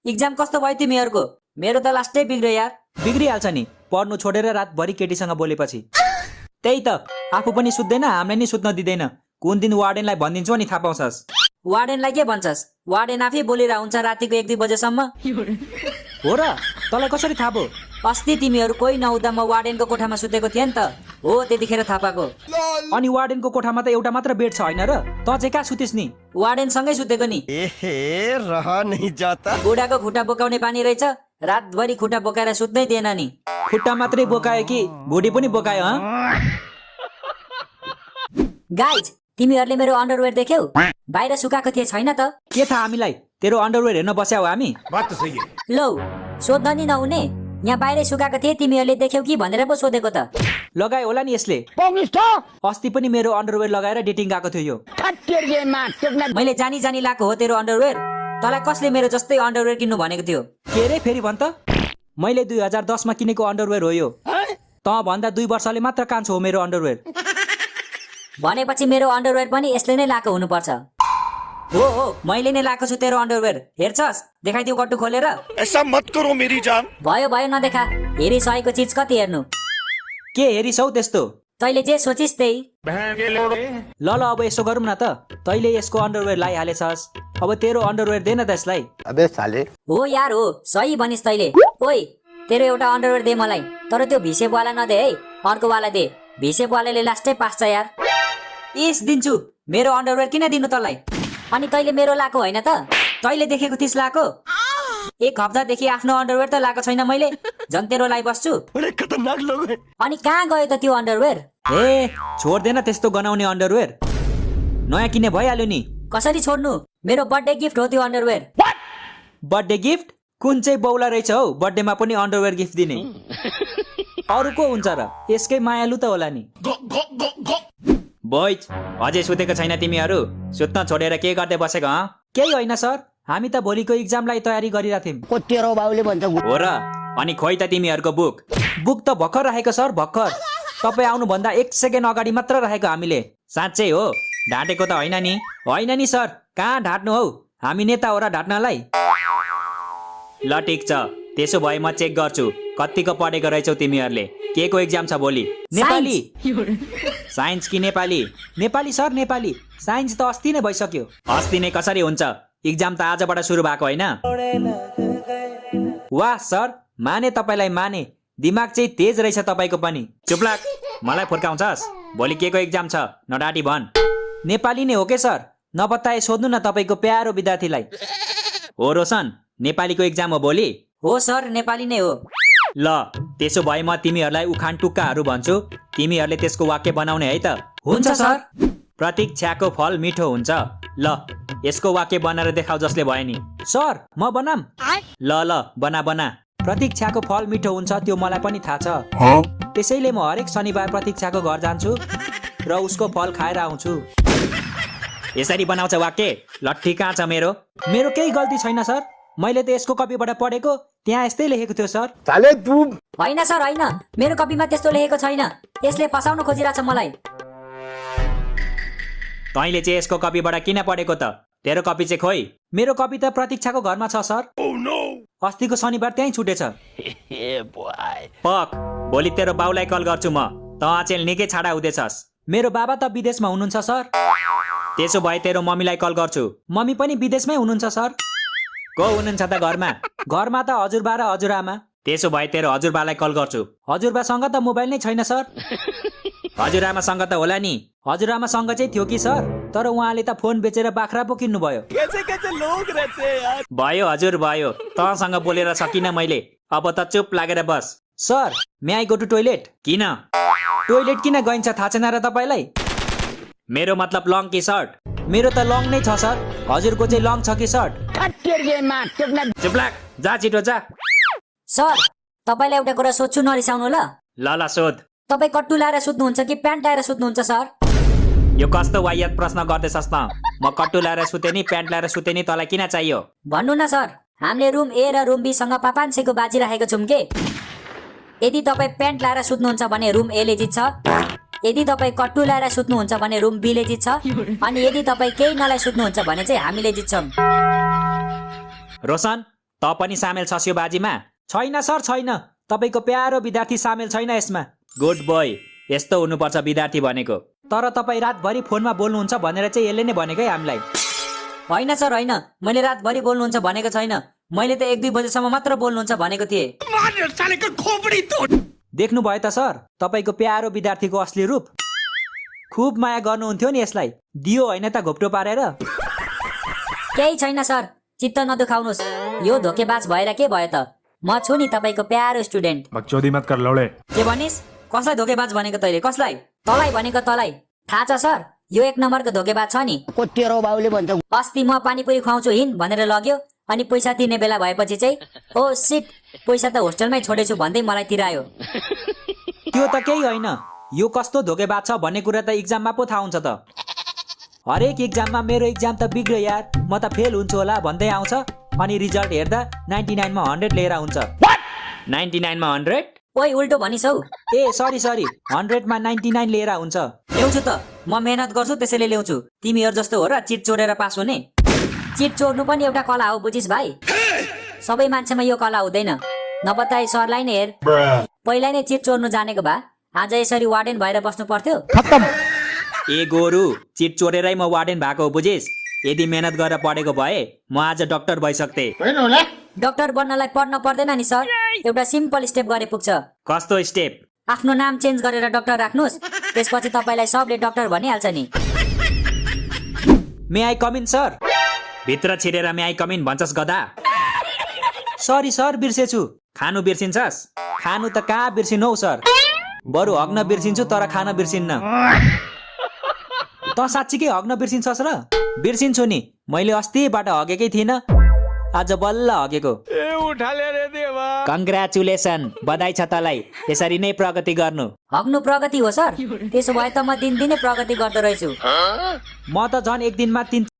Exam कस्तो भयो तिमीहरूको? मेरो त लास्टै बिग्रियो यार। बिग्रिहाल्छ नि, पढ्नु छोडेर रातभरि केटीसँग बोलेपछि। त्यही त, आफू पनि सुत्दैन, हामीलाई नि सुत्न दिँदैन। कुन दिन वार्डेनलाई भनिदिन्छौ नि थाहा पाउँछस्। वार्डेनलाई के भन्छस्? वार्डेन आफै बोलिरहेको हुन्छ रातिको 1-2 बजेसम्म। हो र, तँलाई कसरी थाहा भयो? अस्ति तिमीहरू कोही नहुँदा म वार्डेनको कोठामा सुतेको थिएँ नि त, हो त्यतिखेर थाहा पाएको। अनि वार्डेनको कोठामा त एउटा मात्र बेड छ होइन र? तँ चाहिँ कहाँ सुतिस् नि? वार्डेनसँगै सुतेको नि। रहा नहीं जाता। बुढाको खुट्टा बोकाउने बानी रहेछ, रातभरि खुट्टा बोकाएर सुत्दै दिएन नि। खुट्टा मात्रै बोकायो कि भुँडी पनि बोकायो? गाइज, तिमीहरूले मेरो अन्डरवेयर देख्यौ? बाहिर सुकाएको थिए छैन त? के थाहा हामीलाई? तेरो अन्डरवेयर हेर्न बस्या हो हामी? लौ, सोध्न नि नहुने? यहाँ बाहिर सुकाएको थिए, तिमीहरूले देख्यौ कि भनेर पो सोधेको त। लगायो होला नि यसले। अस्ति पनि मेरो अन्डरवेयर लगाएर डेटिङ गएको थियो यो। मैले जानी जानी लाएको हो तेरो अन्डरवेयर। तँलाई कसले मेरो जस्तै अन्डरवेयर किन्नु भनेको थियो? के रे फेरि भन् त? मैले 2010 मा किनेको अन्डरवेयर हो यो। तँ भन्दा 2 वर्षले मात्र कान्छ हो मेरो अन्डरवेयर। भनेपछि मेरो अन्डरवेयर पनि यसले नै लाएको हुनुपर्छ। हो, मैले नै लाएको छु तेरो अन्डरवेयर। हेर्छस्? देखाइदिउ कट्टु खोलेर। ऐसा मत करो मेरी जान। भयो नदेखा। हेरिसकेको चिज कति हेर्नु? के हेरिसौ त्यस्तो? तैले जे सोचिस् त्यही। ल अब यसो गरौँ न त। तैले यसको अन्डरवेयर लगाइहालेछस्, अब तेरो अन्डरवेयर दे न त यसलाई। अबे साले। हो यार हो, सही भनिस् तैले। ओइ, तेरो एउटा अन्डरवेयर दे मलाई, तर त्यो भिसेपवाला नदे है, अर्को वाला दे। भिसेपवालाले लास्टै पास्छ यार। इस दिन्छु, मेरो अन्डरवेयर किन दिनु तँलाई? अनि तैले मेरो लाको होइन त? तैले देखेको थिस् लाको? 1 हप्तादेखि आफ्नो अन्डरवेयर त लाएको छैन मैले, झन् तेरो लाई बस्छु। खतरनाक लोग हैं। अनि कहाँ गयो त त्यो अन्डरवेयर? ए, छोड्देन त्यस्तो गनाउने अन्डरवेयर। नयाँ किने भइहाल्यो नि। कसरी छोड्नु? मेरो बर्थडे गिफ्ट हो त्यो अन्डरवेयर। Birthday gift? कुन चाहिँ बौला रहेछ हौ बर्थडेमा पनि अन्डरवेयर गिफ्ट दिने? अरू को हुन्छ र? यसकै मायालु त होला नि। बोइज, अझै सुतेको छैन तिमीहरू? सुत्न छोडेर के गर्दै बसेको? केही होइन सर, हामी त भोलिको इक्जामलाई तयारी गरिरहेको थियौँ। हो र? अनि खोइ त तिमीहरूको बुक त भर्खर राखेको सर, भर्खर। तपाईँ आउनुभन्दा 1 सेकेन्ड अगाडि मात्र राखेको हामीले। साँच्चै हो? ढाँटेको त होइन नि? होइन नि सर, कहाँ ढाँट्नु हौ? हामी नेता हो र ढाँट्नलाई? ल ठिक छ, त्यसो भए म चेक गर्छु कतिको पढेको रहेछौ तिमीहरूले। के को एक्जाम छ भोलि? नेपाली। साइन्स कि नेपाली? नेपाली सर, नेपाली। साइन्स त अस्ति नै भइसक्यो। अस्ति नै कसरी हुन्छ? एक्जाम त आजबाट सुरु भएको होइन? वाह सर, माने तपाईँलाई माने। दिमाग चाहिँ तेज रहेछ तपाईँको पनि। चुप लाग, मलाई फुर्काउँछस्? भोलि के को एक्जाम छ? नडाटी भन्। नेपाली नै हो के सर? नबताए सोध्नु न तपाईँको प्यारो विद्यार्थीलाई। हो रोशन, नेपालीको एक्जाम हो भोलि? हो सर, नेपाली नै हो। ल, त्यसो भए म तिमीहरूलाई उखान टुक्काहरू भन्छु, तिमीहरूले त्यसको वाक्य बनाउने है त? हुन्छ सर। प्रतीक्षाको फल मिठो हुन्छ। ल, यसको वाक्य बनाएर देखाऊ जसले भयो नि। सर, म बनाम? ल बना। प्रतीक्षाको फल मिठो हुन्छ त्यो मलाई पनि थाहा छ। त्यसैले म हरेक शनिबार प्रतीक्षाको घर जान्छु र उसको फल खाएर आउँछु। यसरी बनाउँछ वाक्य? लट्ठी कहाँ छ मेरो? मेरो केही गल्ती छैन सर, मैले त यसको कपीबाट पढेको, त्यहाँ यस्तै लेखेको थियो सर। साले तू। होइन सर, होइन, मेरो कपीमा त्यस्तो लेखेको छैन। यसले फसाउन खोजिरहेछ मलाई। तैँले चाहिँ यसको कपीबाट किन पढेको त? तेरो कपी चाहिँ खोइ। मेरो कपी त प्रतीक्षाको घरमा छ सर। अस्तिको शनिबार त्यहीँ छुटेछ। पक, भोलि तेरो बाउलाई कल गर्छु म। त अचेल निकै छाडा हुँदैछस्। मेरो बाबा त विदेशमा हुनुहुन्छ सर। त्यसो भए तेरो मम्मीलाई कल गर्छु। मम्मी पनि विदेशमै हुनुहुन्छ सर। को हुनुहुन्छ त घरमा? घरमा त हजुरबा र हजुरआमा। त्यसो भए तेरो हजुरबालाई कल गर्छु। हजुरबासँग त मोबाइल नै छैन सर। हजुरआमासँग त होला नि? हजुरआमासँग चाहिँ थियो कि सर, तर उहाँले त फोन बेचेर बाख्रा पो किन्नु भयो। भयो हजुर भयो, तँसँग बोलेर सकिनँ मैले। अब त चुप लागेर बस। Sir, may I go to toilet? किन? टोइलेट किन गइन्छ थाहा छैन र तपाईँलाई? मेरो मतलब लङ कि सर्ट? मेरो त लङ नै छ सर। हजुरको चाहिँ लङ छ कि सर्ट? चुप लाग, जा छिटो जा। सर, तपाईँलाई एउटा कुरा सोध्छु, नरिसाउनु ल। ल सोध। तपाईँ कट्टु लाएर सुत्नुहुन्छ कि प्यान्ट लाएर सुत्नुहुन्छ सर? यो कस्तो वाहियात प्रश्न गर्दैछस् त? म कट्टु लाएर सुते नि प्यान्ट लाएर सुते नि, तँलाई किन चाहियो? भन्नु न सर, हामीले रुम ए र रुम बी सँग पापान्छेको बाजी राखेको छौँ के? यदि तपाईँ प्यान्ट लाएर सुत्नुहुन्छ भने रुम ए ले जित्छ, यदि तपाईँ कट्टु लाएर सुत्नुहुन्छ भने रुम बी ले जित्छ, अनि यदि तपाईँ केही नलाई सुत्नुहुन्छ भने चाहिँ हामीले जित्छौँ। रोशन, त पनि सामेल छस् यो बाजीमा? छैन सर छैन, तपाईँको प्यारो विद्यार्थी सामेल छैन यसमा। गुड बोय, यस्तो हुनुपर्छ विद्यार्थी भनेको। तर तपाईँ रातभरि फोनमा बोल्नुहुन्छ भनेर चाहिँ यसले नै भनेको है हामीलाई। होइन सर होइन, मैले रातभरि बोल्नुहुन्छ भनेको छैन, मैले त 1-2 बजेसम्म मात्र बोल्नुहुन्छ भनेको थिएँ। देख्नुभयो त सर तपाईँको प्यारो विद्यार्थीको असली रूप। खुब माया गर्नुहुन्थ्यो नि यसलाई, दियो होइन त घोप्टो पारेर। केही छैन सर, चित्त नदुखाउनुहोस्। यो धोकेबाज भएर के भयो त? म छु नि तपाईँको प्यारो स्टुडेन्ट। बकचोदी मत कर लौड़े। के भनिस्? कसलाई धोकेबाज भनेको तैले? कसलाई? तँलाई भनेको तँलाई। थाहा छ सर, यो 1 नम्बरको धोकेबाज छ नि। अस्ति म पानीपुरी खुवाउँछु हिँड भनेर लग्यो, अनि पैसा तिर्ने बेला भएपछि चाहिँ ओ सिट, पैसा त होस्टेलमै छोडेछु भन्दै मलाई तिरायो। त्यो त केही होइन, यो कस्तो धोकेबाज छ भन्ने कुरा त इक्जाममा पो थाहा हुन्छ त। हरेक इक्जाममा मेरो इक्जाम त बिग्यो यार, म त फेल हुन्छु होला भन्दै आउँछ, अनि रिजल्ट हेर्दा 99 मा 100 लिएर आउँछ। 99 मा 100? ओइ उल्टो भनिस् हौ। ए सरी 100 मा 99 लिएर हुन्छ। ल्याउँछु त, म मेहनत गर्छु त्यसैले ल्याउँछु। तिमीहरू जस्तो हो र चिट चोरेर पास हुने? चिट चोर्नु पनि एउटा कला हो बुझिस् भाइ। सबै मान्छेमा यो कला हुँदैन। नपत्ताई सरलाई नै हेर, पहिला नै चिट चोर्नु जानेको भए आज यसरी वार्डेन भएर बस्नु पर्थ्यो। ए गोरु, चिट चोरेरै म वार्डेन भएको हो बुझिस्। यदि मेहनत गरेर पढेको भए म आज डाक्टर भइसक्थे। डाक्टर बन्नलाई पढ्न पर्दैन नि सर, एउटा सिम्पल स्टेप गरे पुग्छ। कस्तो स्टेप? आफ्नो नाम चेन्ज गरेर डाक्टर राख्नुस्, त्यसपछि तपाईँलाई सबले डाक्टर भनिहाल्छ नि। मे आई कम इन सर? भित्र छिरेर मे आई कम इन भन्छस् गधा? सरी सर बिर्सेछु। खानु बिर्सिन्छस्? खानु त कहाँ बिर्सिनौ सर, बरु हग्न बिर्सिन्छु तर खान बिर्सिन्न। त साँच्चीकै हग्न बिर्सिन्छस् र? बिर्सिन्छु नि, मैले अस्तिबाट हगेकै थिइनँ, आज बल्ल हगेको। कङ्ग्रेचुलेसन, बधाई छ तलाई, यसरी नै प्रगति गर्नु। हग्नु प्रगति हो सर? त्यसो भए त म दिनदिनै प्रगति गर्दो रहेछु। म त झन् एक दिनमा 3